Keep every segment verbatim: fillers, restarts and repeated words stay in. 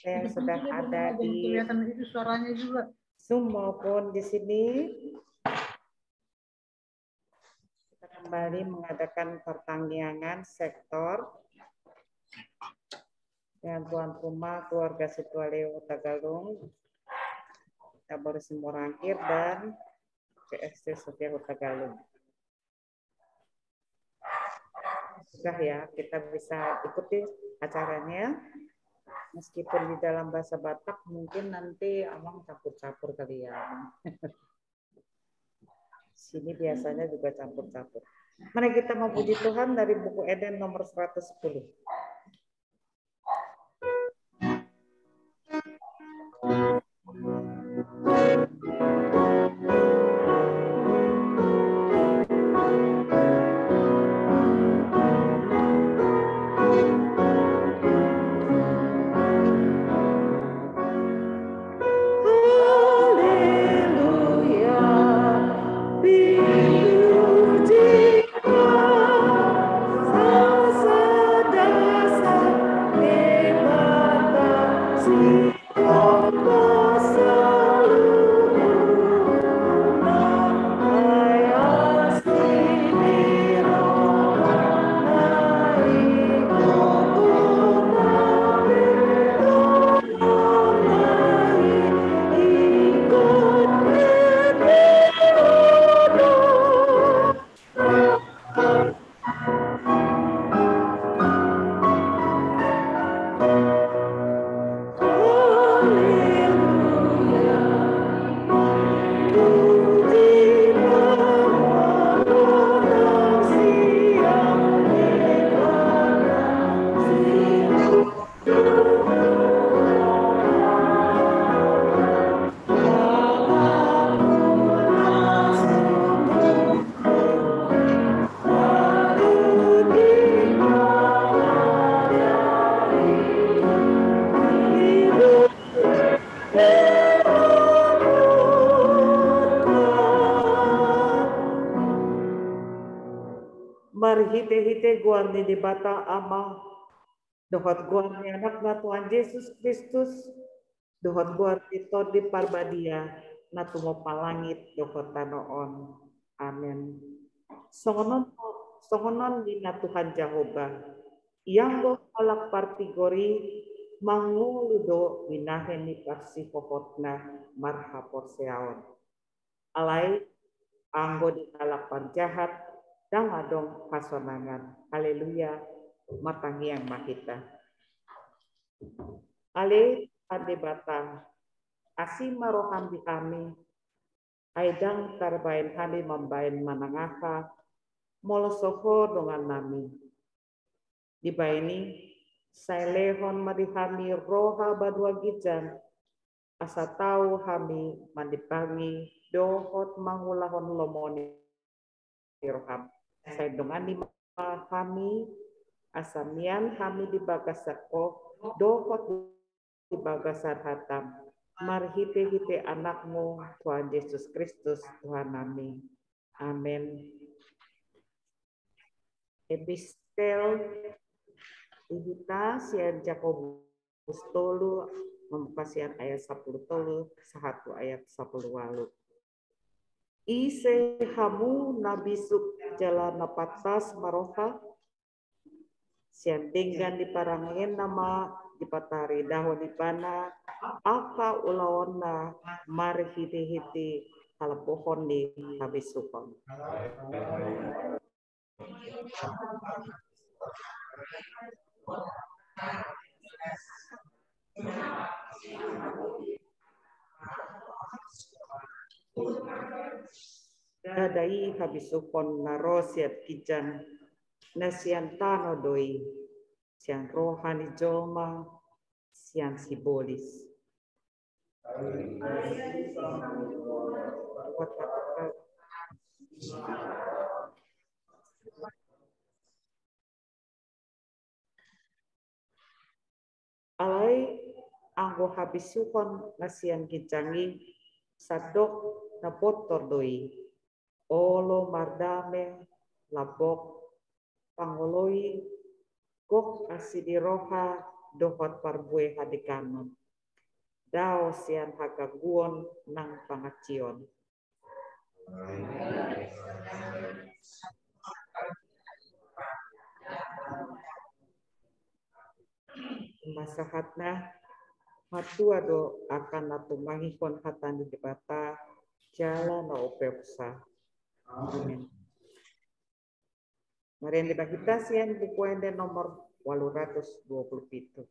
yang sudah ada di Zoom maupun di sini. Kita kembali mengadakan pertangiangan sektor dengan tuan rumah keluarga Situaleo Tagalung, Tabaru Simorangkir, dan P S C Setia Hutagalung. Sudah ya, kita bisa ikuti acaranya. Meskipun di dalam bahasa Batak, mungkin nanti Amang campur-campur kali ya. Sini biasanya juga campur-campur. Mari kita memuji Tuhan dari buku Eden nomor seratus sepuluh. Marhite-hite goar ni Debata Ama, dohot goar ni Anakna Tuhan Jesus Kristus, dohot goar ni Tondi Parbadia, na tumompa langit dohot tano on. Amen. Songon on, songon on ninna Tuhan Jahowa, ianggo halak partigor i mangolu do binahen ni parsihohotna marhaporseaon. Alai anggo di halak parjahat ndang adong hasonangan. Haleluya. Martangiang ma hita. Ale Tuhan Debata, asi ma roham di hami, ai ndang tarbaen hami mambaen manang aha, molo so Ho dongannami. Dibaen i, sai lehon ma di hami roha banua ginjang, asa tau hami manimbangi dohot mangulahon lomo ni roham. Sai dongani ma hami, asa mian hami di bagasan Ho, dohot di bagasan hatam, marhite-hite Anakmu, Tuhan Jesus Kristus, Tuhannami. Amen. Epistel di hita sian Jakobus tolu, mambuka sian ayat sampulu tolu sahat tu ayat sampulu ualu. Ise hamu na bisuk jala na pantas maroha, sian denggan ni parangeanna ma dipataridahon ibana angka ulaonna marhite-hite halapohon ni habisukon. Ndada i habisukon na ro sian ginjang, na sian tano do i, sian roha ni jolma, sian sibolis. Alai anggo habisukon na sian ginjang i, sandok na bontor do i, olo mardame, lambok, pangoloi, gok asi ni roha, dohot parbue hadeganon, dao sian hagangguon nang pangansion. Ima sahatna, martua do angka na tumangihon hata ni Debata jala na umpeopsa. Amin. Marende ma hita sian Buku Ende nomor walu ratus dua puluh pitu.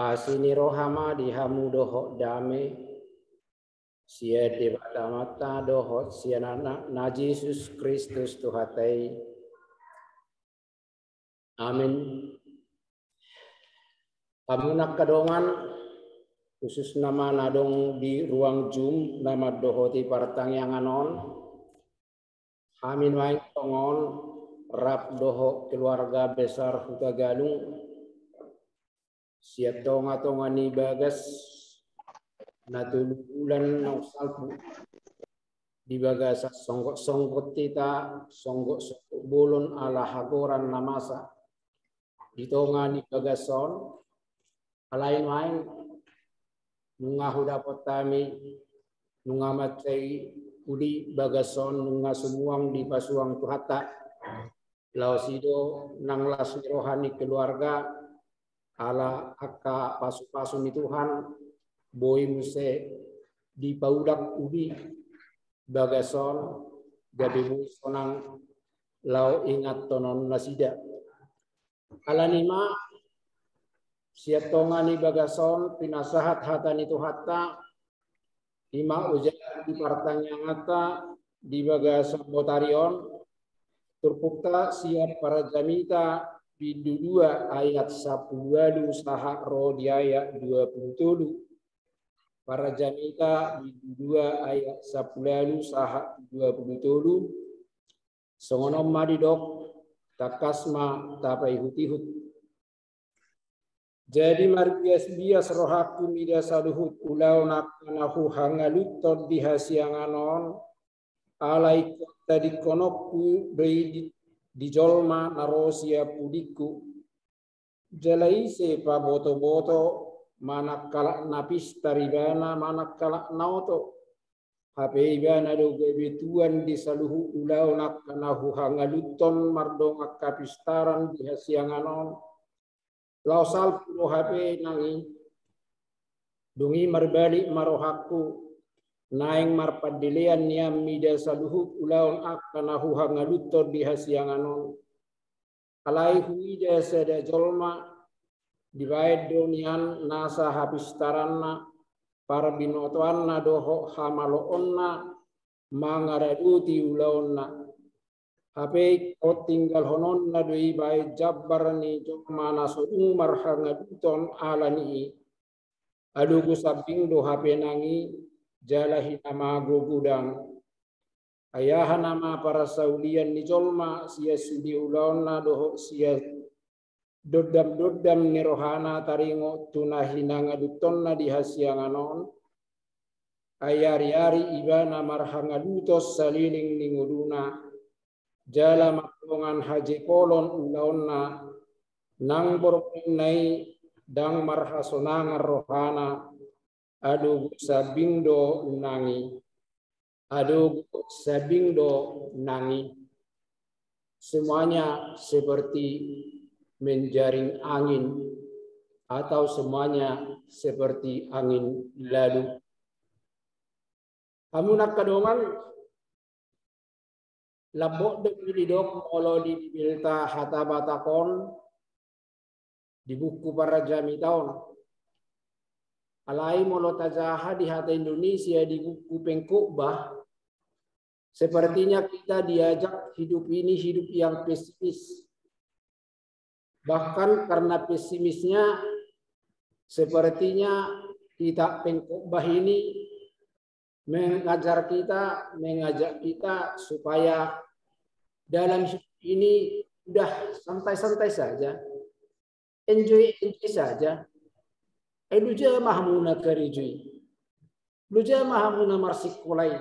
Asi ni roha ma di hamu dohot dame sian Debata Amanta dohot sian Anakna Jesus Kristus Tuhanta i. Amin. Hamu angka dongan, khususna ma na adong di ruang Zoom na mandohoti partangiangan on, hami nuaeng tongon rap dohot keluarga besar Hutagalung sian tonga-tonga ni bagas na tolu bulan naung salpu di bagasan songgot-songgot hita, songgot-songgot bolon ala hagoran na masa di tonga ni bagas on. Alai nuaeng nunga hudapot hami, nunga mansai uli bagas on, nunga sumuang dipasuang Tuhanta. Laos i do nang las ni roha ni keluarga, ala angka pasu-pasu ni Tuhan, boi muse dipaulak uli bagas on, gabe boi sonang laho ingathononnasida. Alani i ma sian tonga ni bagas on pinasahat hata ni Tuhanta, i ma ojalan ni partangianganta di bagasan botari on, turpukta sian Parajamita bindu dua ayat sampulu ualu sahat ro di ayat dua pulu tolu. Parajamita bindu dua ayat sampulu ualu sahat dua pulu tolu. Songon on ma didok, tangkas ma tapaihut-ihut. Jadi marbias-bias rohangku mida saluhut ulaon angka na huhangaluthon di hasiangan on, ala ingkon tadingkononku do i di, di jolma na ro sian pudingku. Jala ise paboto-boto manang halak na pistar ibana manang halak na oto. Hape ibana do gabe tuan di saluhut ulaon angka na huhangaluthon mardongan hapistaran di hasiangan on. Laos salpu do hape nang i. Dung i marbalik ma rohangku, naeng marpandelean nian mida saluhut ulaon angka na huhangaluthon di hasiangan on. Alai huida sada jolma, dibaen do nian nasa hapistaranna, parbinotoanna dohot hamaloonna mangaradoti ulaonna. Hape ingkon tinggalhononna do i baen jambar ni jolma na so dung marhangaluthon alani i. Alogo sambing do hape nang i, jala hinamago godang. Ai aha nama parsaulian ni jolma sian sude ulaonna dohot sian dondam-dondam ni rohana taringot tu na hinangaluthonna di hasiangan on? Ai ari-ari ibana marhangaluthon saleleng ni ngoluna, jala mardongan hajepolon ulaonna, nang borngin na i Ndang marhasonangan rohana, alogo sambing do nang i, alogo sambing do nang i. Semuanya seperti menjaring angin, atau semuanya seperti angin lalu. Hamu angka dongan, lambok do didok molo di Bibelta hata Batak on, di buku Parajamita on. Alai molo tajaha di hata Indonesia di buku Pengkhotbah, sepertinya kita diajak hidup ini hidup yang pesimis. Bahkan karena pesimisnya, sepertinya kitab Pengkhotbah ini mengajar kita, mengajak kita supaya dalam hidup ini udah santai-santai saja, enjoy-enjoy saja. Eh, loja ma hamu na karejo i, loja ma hamu na marsikola i.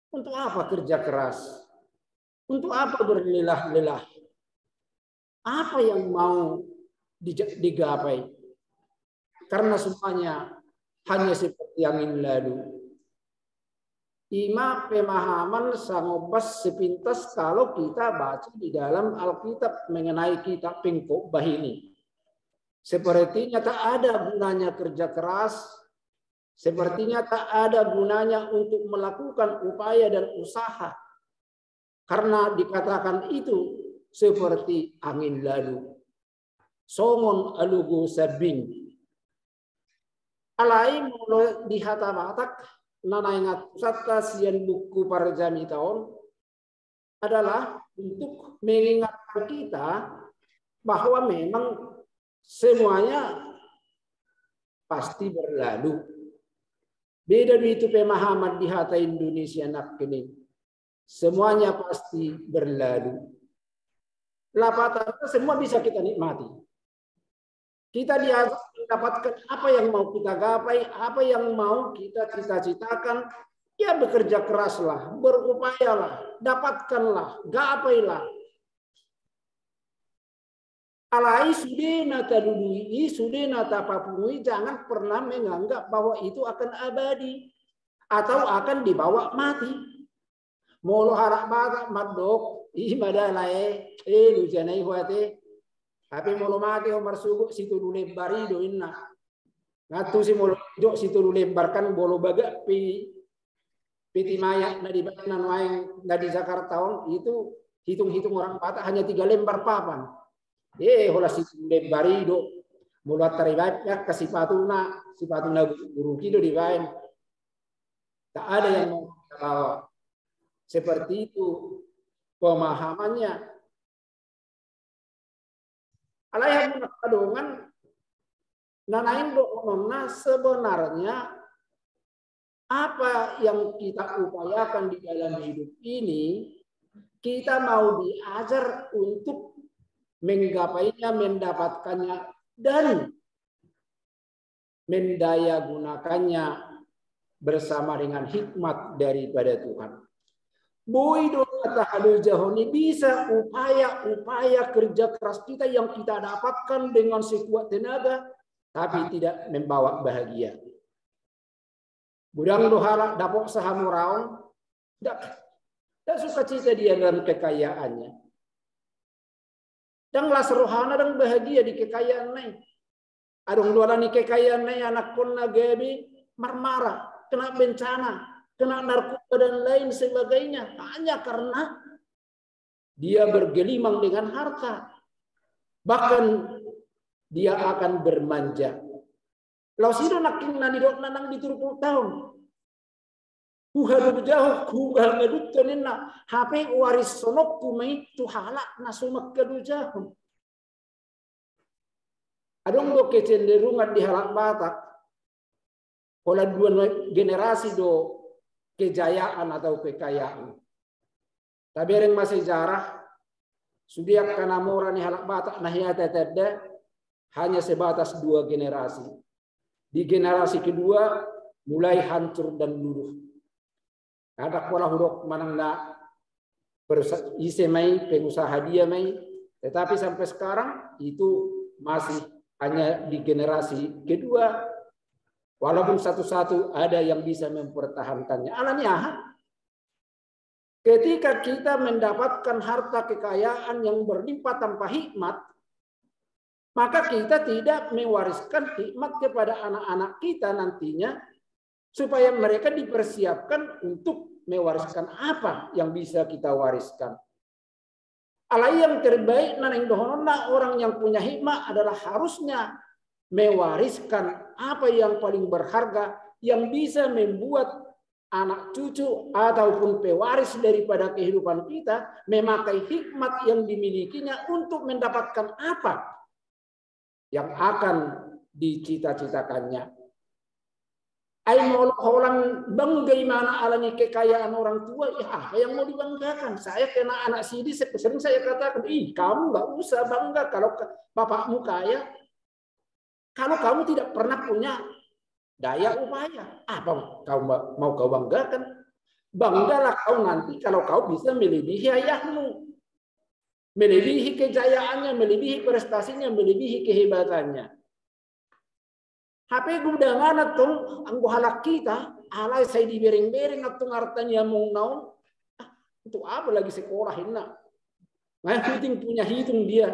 Untuk apa kerja keras? Untuk apa berlelah-lelah? Apa yang mau dija-, digapai? Karena semuanya hanya seperti angin lalu. Ima pemahaman sangombas sepintas kalau kita baca di dalam Alkitab mengenai kitab Pengkhotbah ini. Sepertinya tak ada gunanya kerja keras, sepertinya tak ada gunanya untuk melakukan upaya dan usaha. Karena dikatakan itu seperti angin lalu. Songon alogo sambing. Alai molo di hata Batak, na naeng atusanta sian buku Parajamita on adalah untuk mengingatkan kita bahwa memang semuanya pasti berlalu. Beda do itu pemahaman di hata Indonesia nangkin i. Semuanya pasti berlalu. Lapatanna, semua bisa kita nikmati. Kita diajak mendapatkan apa yang mau kita gapai, apa yang mau kita cita-citakan. Ya, bekerja keraslah, berupayalah, dapatkanlah, gapailah. Alai sude na talului i, sude na tapapungu i, jangan pernah menganggap bahwa itu akan abadi atau akan dibawa mati. Molo halak Batak mandok, i ma da lae, eh, loja na i ho ate. Tapi molo mate ho marsogot, sitolu lembar i do inna. Nga tusi molo didok sitolu lembar, kan molo bagak pe, peti mayat na dibaen na nuaeng na di Jakarta on, itu hitung-hitung orang Batak hanya tiga lembar papan. Eh, holan sitolu lembar i do. Molo antar dibaen, ya, ke sipatuna, sipatuna guru-guru i do dibaen. Tak ada yang mau kita bawa. Seperti itu pemahamannya. Alai hamu angka dongan, na naeng dohononna, sebenarnya apa yang kita upayakan di dalam hidup ini, kita mau diajar untuk menggapainya, mendapatkannya, dan mendayagunakannya bersama dengan hikmat daripada Tuhan. Boi do na tahalojahon i, bisa upaya-upaya kerja keras kita yang kita dapatkan dengan sekuat tenaga, tapi tidak membawa bahagia. Godang do halak dapot sahamoraon, ndak, ndak sukacita dia dengan kekayaannya. Ndang las rohana, ndang bahagia di kekayaanna i. Adong do ala ni kekayaanna i anakkonna gabe marmara, kena bencana, kena narkoba dan lain sebagainya. Hanya karena dia bergelimang dengan harta. Bahkan dia akan bermanja. Laos i do nangkin na nidokna nang di turpukta on. Huhalojahon, huhalojahon ninna, hape huarishononku ma i tu halak na so manghalojahon. Adong do kecenderungan di halak Batak, holan dua generasi do kejayaan atau kekayaan. Tabereng ma sejarah, sude angka na mora ni halak Batak na hea tatanda, hanya sebatas dua generasi. Di generasi kedua mulai hancur dan luluh. Ndang pola hudok manang na persa-, ise ma i, pengusaha dia ma i, tetapi sampai sekarang itu masih hanya di generasi kedua, walaupun satu-satu ada yang bisa mempertahankannya. Alani aha? Ketika kita mendapatkan harta kekayaan yang berlimpah tanpa hikmat, maka kita tidak mewariskan hikmat kepada anak-anak kita nantinya, supaya mereka dipersiapkan untuk mewariskan apa yang bisa kita wariskan. Alai yang terbaik na naeng dohononna orang yang punya hikmat adalah harusnya mewariskan apa yang paling berharga yang bisa membuat anak cucu ataupun pewaris daripada kehidupan kita memakai hikmat yang dimilikinya untuk mendapatkan apa yang akan dicita-citakannya. Ai molo holan bangga ibana alani kekayaan orang tua, ya apa yang mau dibanggakan? Saya kena anak sidi, se-, sering saya katakan, "Ih, kamu nggak usah bangga kalau ke-, bapakmu kaya. Kalau kamu tidak pernah punya daya upaya, apa kau ma-, mau kau banggakan? Banggalah kau nanti kalau kau bisa melebihi ayahmu, melebihi kejayaannya, melebihi prestasinya, melebihi kehebatannya." Hape godang anak tong, anggo halak hita, alai sai dibereng-bereng antong arta ni amongna on. "Ah, untuk apa lagi sekolah?" inna. Nah, penting punya hitung dia.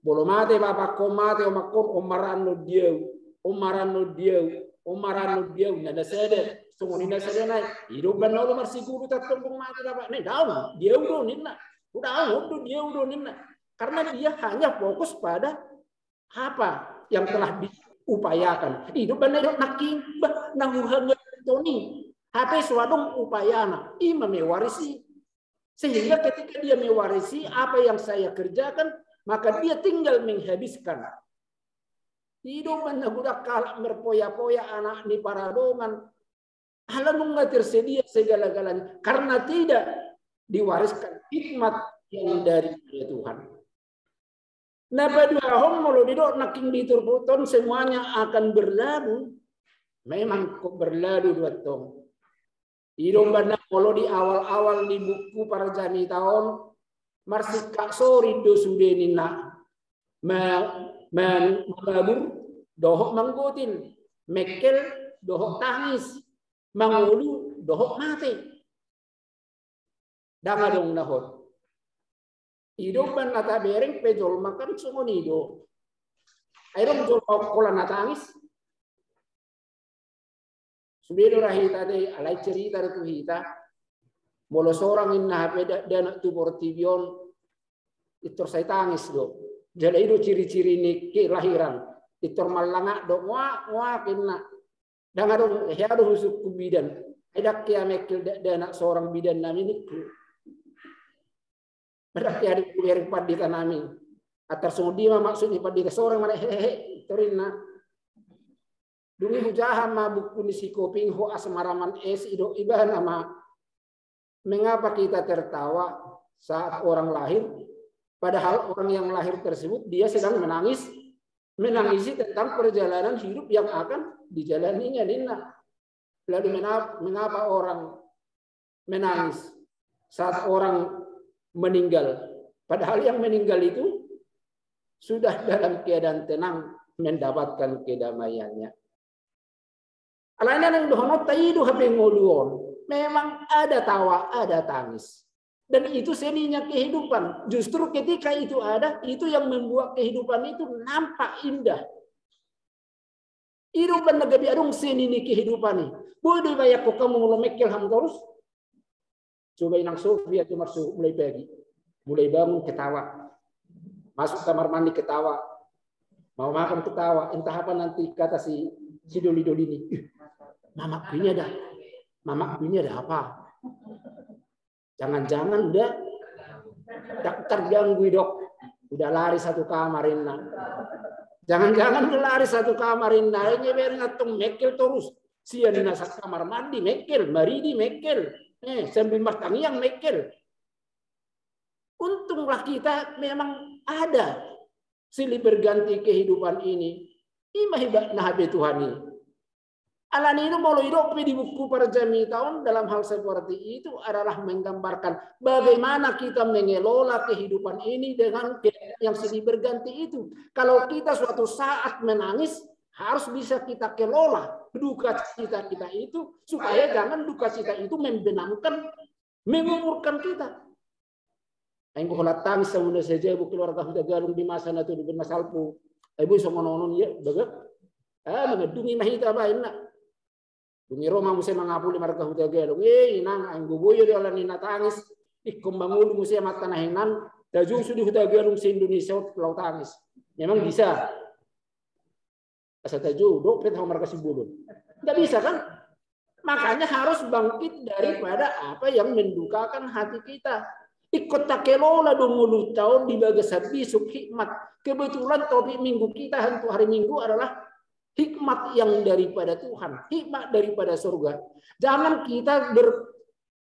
Molo mate bapakku, mate omakku, on ma ra annon di au, on ma ra annon di au, on ma ra annon di au, na sada, songon i na sada nai. I do umbahen na olo marsiguru tantong dung mate bapak nai, daong di au do ninna. Udah, on do di au do ninna. Karena dia hanya fokus pada apa yang telah diupayakan. I do umbahen na didok nangkin, bah, na huhangoluhon i. Hape so adong upayana, i ma mewarisi. Sehingga ketika dia mewarisi apa yang saya kerjakan, maka dia tinggal menghabiskan. I do umbahen na godang halak marpoya-poya anak ni paradongan. Ala nunga tersedia segala-galanya. Karena tidak diwariskan hikmat yang dari Tuhan. Na paduahon, molo didok nangkin di turpukta on semuanya akan berlalu, memang kok berlalu do antong. I do umbahen na molo di awal-awal ni buku Parjamita on, marsingkat sorin do sude ninna. Ma-, ma-, mangabur dohot manggotil, mengkel dohot tangis, mangolu dohot mate. Ndang adong na hot. I do umbahen na tabereng pe jolma kan songon i do. Ai adong jolma holan na tangis? Sude do ra hita ate, alai cerita do tu hita. Molo sorang inna hape da-, dakdanak tu portibi on, pintor sai tangis do. Jala i do ciri-ciri ni kelahiran. Pintor mallangak do, nguak, nguak inna. Ndang adong, hea do husungkun bidan. Ai ndang hea mengkel dakdanak sorang bidan nami ningku. Ndang hea do hubereng pandita nami. Antar songon dia ma maksud ni pandita, sorang ma na hehehe, pintor inna. Dung i hujaha ma buku ni si Koping ho asmara man es, i do ibana ma. Mengapa kita tertawa saat orang lahir, padahal orang yang lahir tersebut dia sedang menangis, menangisi tentang perjalanan hidup yang akan dijalaninya, ninna. Lalu mena-, mengapa orang menangis saat orang meninggal, padahal yang meninggal itu sudah dalam keadaan tenang, mendapatkan kedamaiannya? Alai na naeng dohononta i do hape ngolu on. Memang ada tawa, ada tangis. Dan itu seninya kehidupan. Justru ketika itu ada, itu yang membuat kehidupan itu nampak indah. I do umbahen na gabe adong seni ni kehidupan i. Boi do dibayangkon hamu molo mengkel hamu torus? Coba Inang Sofia tu marsuhut mulai pagi. Mulai bangun ketawa. Masuk kamar mandi ketawa. Mau makan ketawa. Entah apa nanti kata si, si doli-doli ni. "Ih, mamakku ini ada. Mamakku ini ada apa? Jangan-jangan udah ter-, terganggu i, Dok. Udah lari satu kamar," inna. "Jangan-jangan udah lari satu kamar," inna. Akhirnya bereng antong mengkel torus. Sian na sakamar mandi mengkel, maridi mengkel, eh, sambil martangiang mengkel. Untunglah kita memang ada silih berganti kehidupan ini. I ma hibatna hape Tuhan i. Alani i do molo didok pe di buku Parjamita on, dalam hal seperti itu adalah menggambarkan bagaimana kita mengelola kehidupan ini dengan ke-, yang silih berganti itu. Kalau kita suatu saat menangis, harus bisa kita kelola duka cita kita itu, supaya jangan duka cita itu membenamkan, menguburkan kita. Ai anggo holan tangis samuna saja, buat keluarga Hutagalung di masa na tolu na salpu. Ai boi songon on, ia bagak. Ah, mangandungi ma hita baen na. Dung i ro ma muse mangapuli marga Hutagalung. Eh, inang, ai anggo boi do ala ni na tangis, ingkon mangolu muse amanta na hinan, tajou sude Hutagalung se-Indonesia on laho tangis. Memang bisa. Asa tajou, dope tahu marga Simbolon. Nggak bisa kan? Makanya harus bangkit daripada apa yang mendukakan hati kita. Ingkon takelola do ngolunta on di bagasan bisuk, hikmat. Kebetulan topik minggu kita untuk hari Minggu adalah hikmat yang daripada Tuhan, hikmat daripada surga. Jangan kita ber-,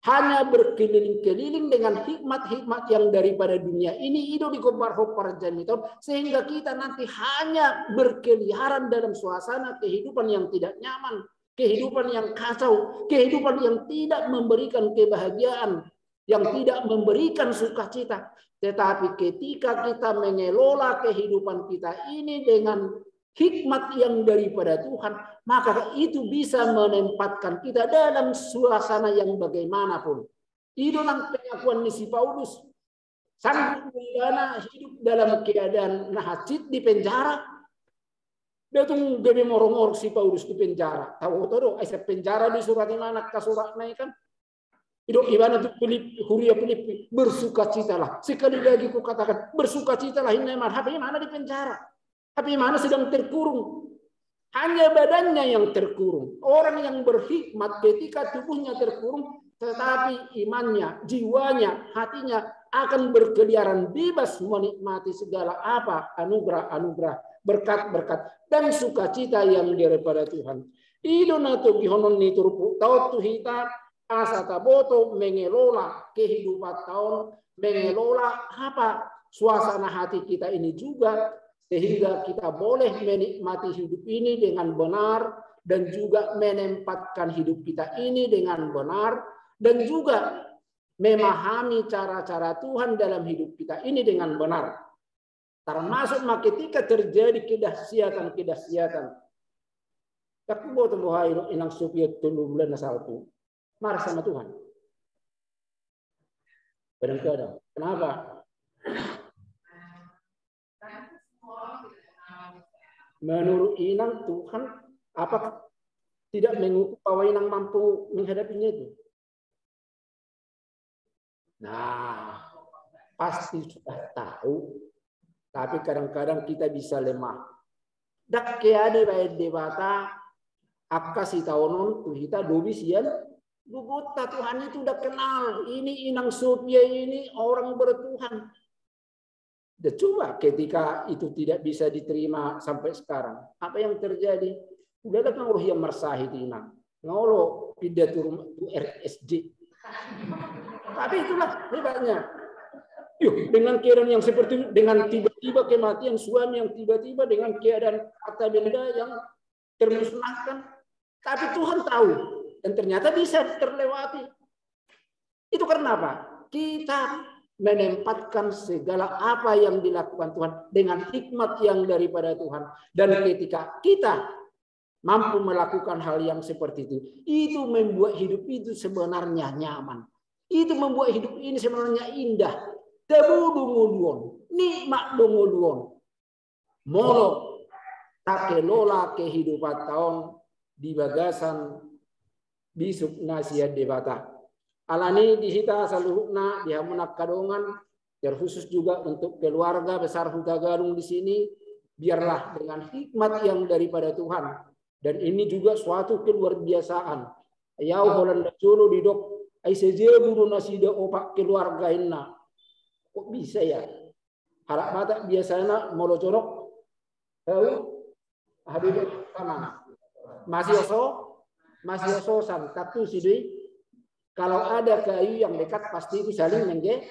hanya berkeliling-keliling dengan hikmat-hikmat yang daripada dunia ini, i do digombarhon Parjamita on, sehingga kita nanti hanya berkeliaran dalam suasana kehidupan yang tidak nyaman, kehidupan yang kacau, kehidupan yang tidak memberikan kebahagiaan, yang tidak memberikan sukacita. Tetapi ketika kita mengelola kehidupan kita ini dengan hikmat yang daripada Tuhan, maka itu bisa menempatkan kita dalam suasana yang bagaimanapun. I do nang pengakuan ni si Paulus. Sanggup do ibana hidup dalam keadaan na hansit di penjara. Nda tung gabe morong-morong si Paulus di penjara. Tahu to do, ai sian penjara do isurati ma angka suratna i kan. Didok ibana tu Filip-, huria Filipi, bersukacitalah. Sekali lagi kukatakan, bersukacitalah, inna ibana. Hape ibana di penjara. Hape ibana sedang terkurung. Hanya badannya yang terkurung. Orang yang berhikmat ketika tubuhnya terkurung, tetapi imannya, jiwanya, hatinya akan berkeliaran bebas menikmati segala apa anugerah-anugerah, berkat-berkat, dan sukacita yang daripada Tuhan. I do na togihonon ni turpukta on tu hita, asa taboto mengelola kehidupanta on, mengelola apa, suasana hati kita ini juga, sehingga kita boleh menikmati hidup ini dengan benar dan juga menempatkan hidup kita ini dengan benar dan juga memahami cara-cara Tuhan dalam hidup kita ini dengan benar. Termasuk ma ketika terjadi kedahsyatan-kedahsyatan. Ndang huboto boha i do inang Sofia tolu bulan na salpu. Marah sama Tuhan. Kadang-kadang. Kenapa? Menurut inang, Tuhan apa tidak mengukur bahwa inang mampu menghadapinya itu? Nah, pasti sudah tahu, tapi kadang-kadang kita bisa lemah. Ndang hea dibaen Debata angka sitaonon tu hita dobi sian gogonta. Tuhan itu udah kenal, ini inang Sofia ini orang bertuhan. Dan coba ketika itu tidak bisa diterima sampai sekarang, apa yang terjadi? Udah datang roh yang mersahit inang. Nga olo pindah tu rumah, tu R S J. Tapi itulah hebatnya. Yuh, dengan keadaan yang seperti itu, dengan tiba-tiba kematian suami yang tiba-tiba, dengan keadaan harta benda yang termusnahkan. Tapi Tuhan tahu dan ternyata bisa terlewati. Itu karena apa? Kita menempatkan segala apa yang dilakukan Tuhan dengan hikmat yang daripada Tuhan. Dan ketika kita mampu melakukan hal yang seperti itu, itu membuat hidup itu sebenarnya nyaman. Itu membuat hidup ini sebenarnya indah. Tabo do ngolu on, nikmat do ngolu on. Molo takelola kehidupanta on di bagasan bisuk na sian Debata. Alani di hita saluhutna, di hamu na angka dongan, terkhusus juga untuk keluarga besar Hutagalung di sini, biarlah dengan hikmat yang daripada Tuhan. Dan ini juga suatu keluar biasaan. Ai au holan na jolo didok, ai sajabu do nasida opat keluarga inna. Kok bisa ya? Halak Batak biasana molo jonok, eh, habibi sama. Masih oso, masih oso san, tatu sidui. Kalau ada kayu yang dekat pasti itu saling mengge.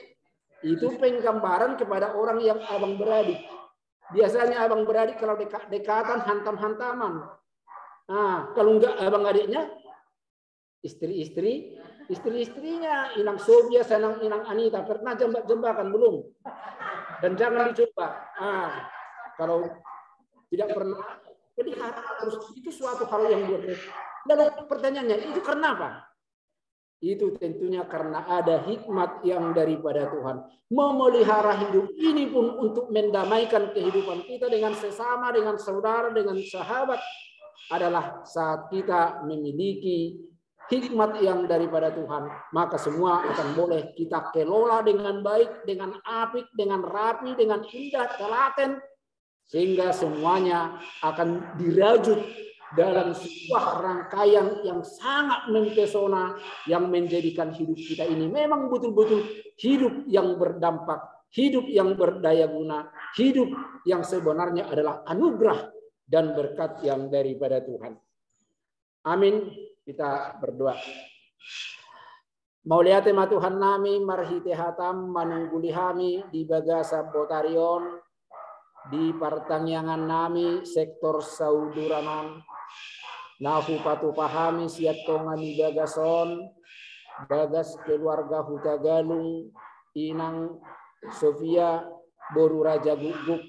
Itu penggambaran kepada orang yang abang beradik. Biasanya abang beradik kalau deka-, dekatan hantam-hantaman. Ah, kalau enggak abang adiknya, istri-istri, istri-istrinya, Inang Sofia, Inang, Inang Anita, pernah jambak-jambakan belum? Dan jangan dicoba. Ah, kalau tidak pernah, jadi harus, itu suatu hal yang luar biasa. Lalu pertanyaannya, itu karena apa? Itu tentunya karena ada hikmat yang daripada Tuhan. Memelihara hidup ini pun untuk mendamaikan kehidupan kita dengan sesama, dengan saudara, dengan sahabat adalah saat kita memiliki hikmat yang daripada Tuhan, maka semua akan boleh kita kelola dengan baik, dengan apik, dengan rapi, dengan indah, telaten, sehingga semuanya akan dirajut dalam sebuah rangkaian yang sangat mempesona, yang menjadikan hidup kita ini memang betul-betul hidup yang berdampak, hidup yang berdaya guna, hidup yang sebenarnya adalah anugerah dan berkat yang daripada Tuhan. Amin. Kita berdoa. Mauliate ma Tuhan nami, marhite hataM manungguli hami di bagasan botari on, di partangiangan nami sektor Sauduran on, na hupatupa hami sian tonga ni bagas on, bagas keluarga Hutagalung, Inang Sofia boru Raja Gukguk,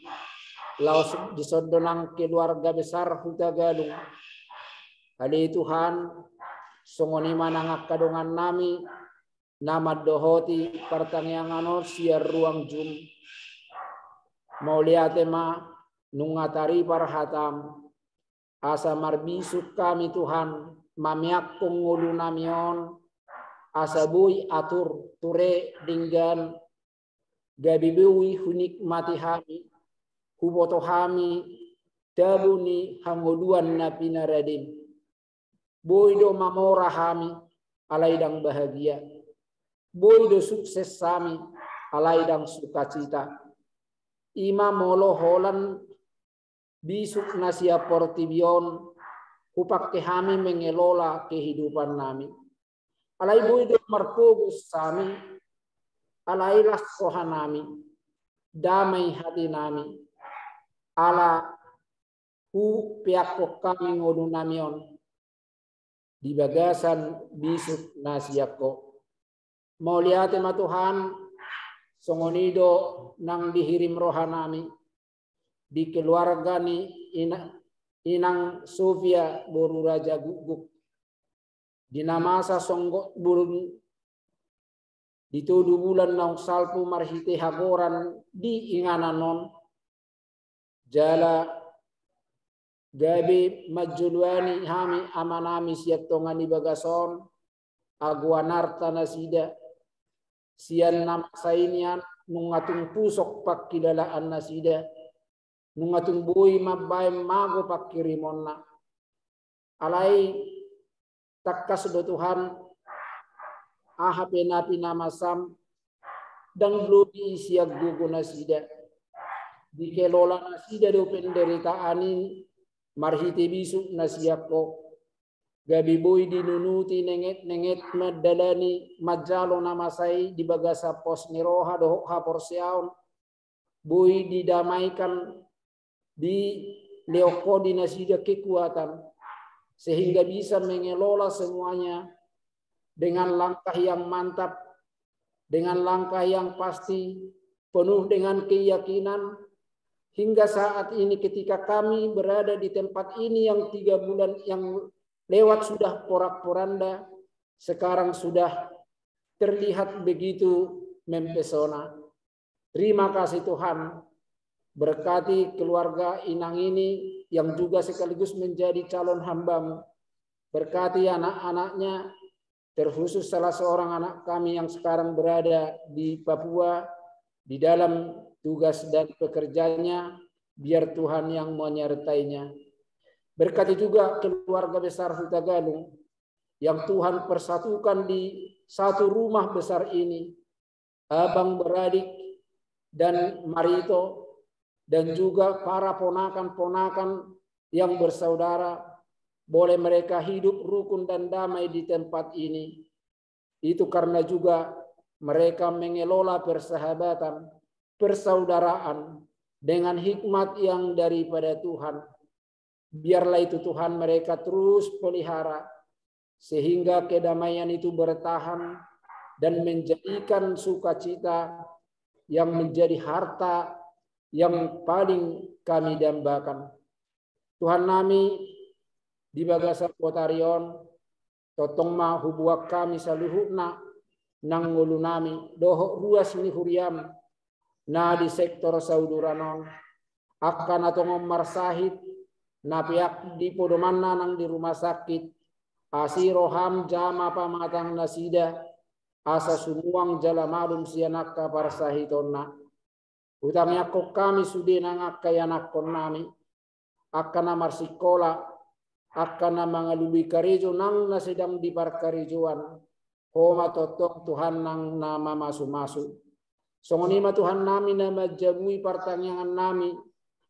laos dison do nang keluarga besar Hutagalung. Ale Tuhan, songon i ma nang angka dongan nami na mandohoti partangiangan on sian ruang Zoom. Mauliate ma nunga taripar hataM, asa marbisuk hami Tuhan, mameakkon ngolu nami on, asa boi atur, ture, denggan, gabe boi hunikmati hami, huboto hami tabo ni hangoluan na pinaradeM. Boi do mamora hami, alai ndang bahagia. Boi do sukses hami, alai ndang sukacita. I ma molo holan bisuk na sian portibi on, hupangke hami mengelola kehidupan nami. Alai boi do marpogos hami, alai las roha nami, damai hati nami, ala hupeakkon hami ngolu nami on di bagasan bisuk na sian Ho. Mauliate ma Tuhan, songon i do nang dihirim roha nami di keluarga ni ina, Inang Sofia boru Raja Gukguk. Di na masa songgot burung di tolu bulan naung salpu marhite hagoran di inganan on, jala gabe manjoloani hami ama nami sian tonga ni bagas on, agoan arta nasida, sian na masa i nian nunga tung pusok pangkilalaan nasida, nunga tung boi mambahen mago pangkirimonna. Alai tangkas do Tuhan, aha pe na pinamasaM, ndang lobi i sian gogo nasida. Dikelola nasida do penderitaan i marhite bisuk na sian Ho. Gabe boi dinunuti nenget-nenget mandalani manjalo na masa i di bagasan pos ni roha dohot haporseaon. Boi didamaikan, dilehon Ho di nasida kekuatan, sehingga bisa mengelola semuanya dengan langkah yang mantap, dengan langkah yang pasti, penuh dengan keyakinan, hingga saat ini ketika kami berada di tempat ini yang tiga bulan yang lewat sudah porak-poranda, sekarang sudah terlihat begitu mempesona. Terima kasih Tuhan, berkati keluarga Inang ini yang juga sekaligus menjadi calon hamba-Mu. Berkati anak-anaknya, terkhusus salah seorang anak kami yang sekarang berada di Papua, di dalam tugas dan pekerjaannya, biar Tuhan yang menyertainya. Berkati juga keluarga besar Hutagalung yang Tuhan persatukan di satu rumah besar ini, abang beradik dan marito, dan juga para ponakan-ponakan yang bersaudara, boleh mereka hidup rukun dan damai di tempat ini. Itu karena juga mereka mengelola persahabatan, persaudaraan dengan hikmat yang daripada Tuhan. Biarlah itu Tuhan mereka terus pelihara, sehingga kedamaian itu bertahan dan menjadikan sukacita yang menjadi harta yang paling kami dambakan. Tuhan nami, di bagasan botari on, tongtong ma hubuat hami saluhutna nang ngolu nami dohot ruas ni huriam na di sektor Sauduran on, angka na tongon marsahit, na peak di podomanna nang di rumah sakit, asi roham jama pamatang nasida, asa sumuang jala malum sian angka parsahitonna. Hutangiangkon hami sude nang angka ianakhon nami, angka na marsikola, angka na mangalului karejo nang na sedang di parkarejoan. Ho ma tongtong Tuhan nang na mamasumasu. Songon i ma Tuhan nami na manjamui partangiangan nami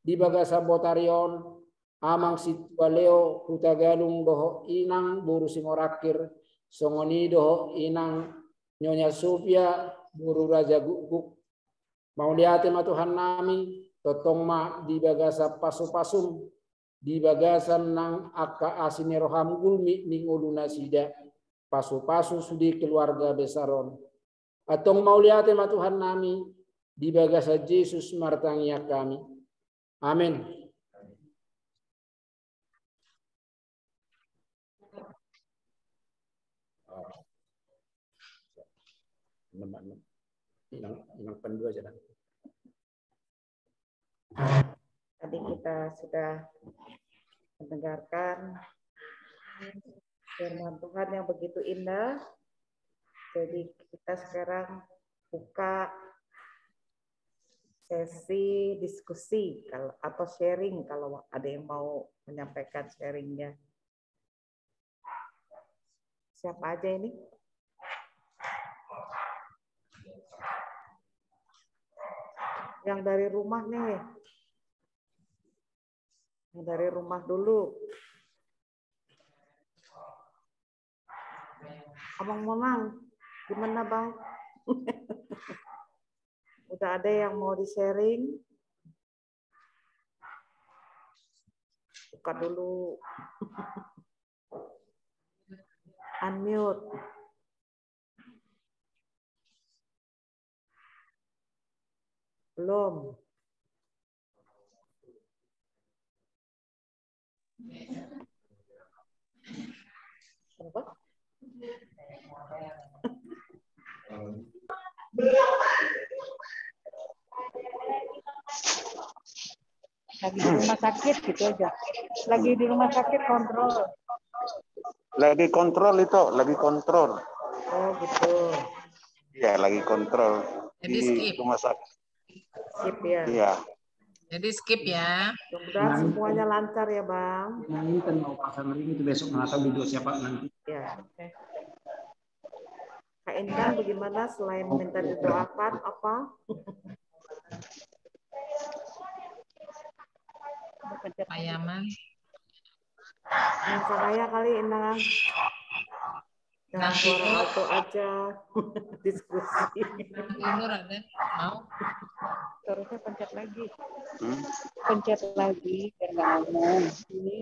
di bagasan botari on, Amang Sintua Leo Hutagalung dohot Inang boru Simorangkir, songon i dohot Inang Nyonya Sofia boru Raja Gukguk. Mauliate ma Tuhan nami, tongtong ma di bagasan pasupasum, di bagasan nang angka asi ni roham gulmit ni ngolu nasida, pasupasu sude keluarga besar on. Antong mauliate ma Tuhan nami, di bagasan Jesus martangiang hami. Amen. Inang, inang pandua saja. Tadi kita sudah mendengarkan firman Tuhan yang begitu indah. Jadi kita sekarang buka sesi diskusi kalau, atau sharing kalau ada yang mau menyampaikan sharingnya. Siapa aja ini? Yang dari rumah nih. Yang dari rumah dulu. Abang Monang, gimana, Bang? Udah ada yang mau di-sharing? Buka dulu. Unmute. Belum. Apa? Lagi di rumah sakit gitu aja. Lagi di rumah sakit kontrol. Lagi kontrol itu, lagi kontrol. Oh gitu. Iya, lagi kontrol. Jadi di skip. Rumah sakit. Skip ya. Iya. Jadi skip ya. Mudah-mudahan semuanya lancar ya, Bang. Nah, ini kan mau pasang ring itu besok, nggak tahu duduk siapa nanti. Ya, oke. Kak Intan, bagaimana selain minta didoakan apa? Payaman. Yang saya kali, Intan. Jangan suara alto aja. Diskusi. Intan Nur ada? Mau? Terusnya pencet lagi. Hmm? Pencet lagi biar nggak ngomong. Ini.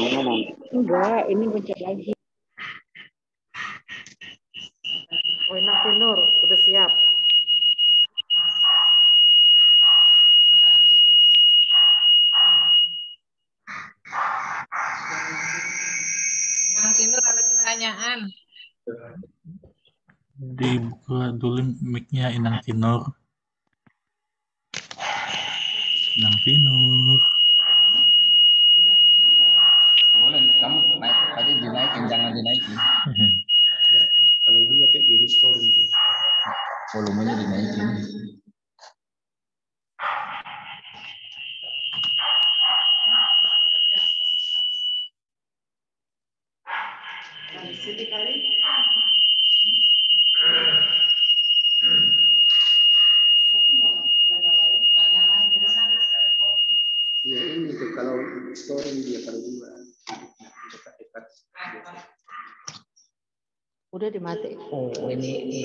Mau ngomong? Enggak, ini pencet lagi. Oh, Inang Tinur udah siap. Inang Tinur ada pertanyaan. Dibuka dulu mic-nya Inang Tinur. Inang Tinur. Boleh, kamu naik, tadi dinaikin, jangan dinaikin. Ya, kalau dulu pakai di restoring tuh. Volumenya dinaikin. Ya, ini tuh kalau storing dia kalau dua. Dekat-dekat. Udah dimati. Oh, ini, ini.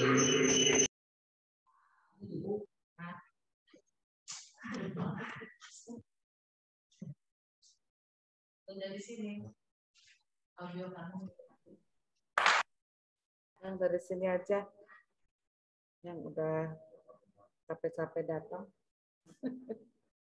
Dari sini. Audio kamu. Yang dari sini aja. Yang udah capek-capek datang.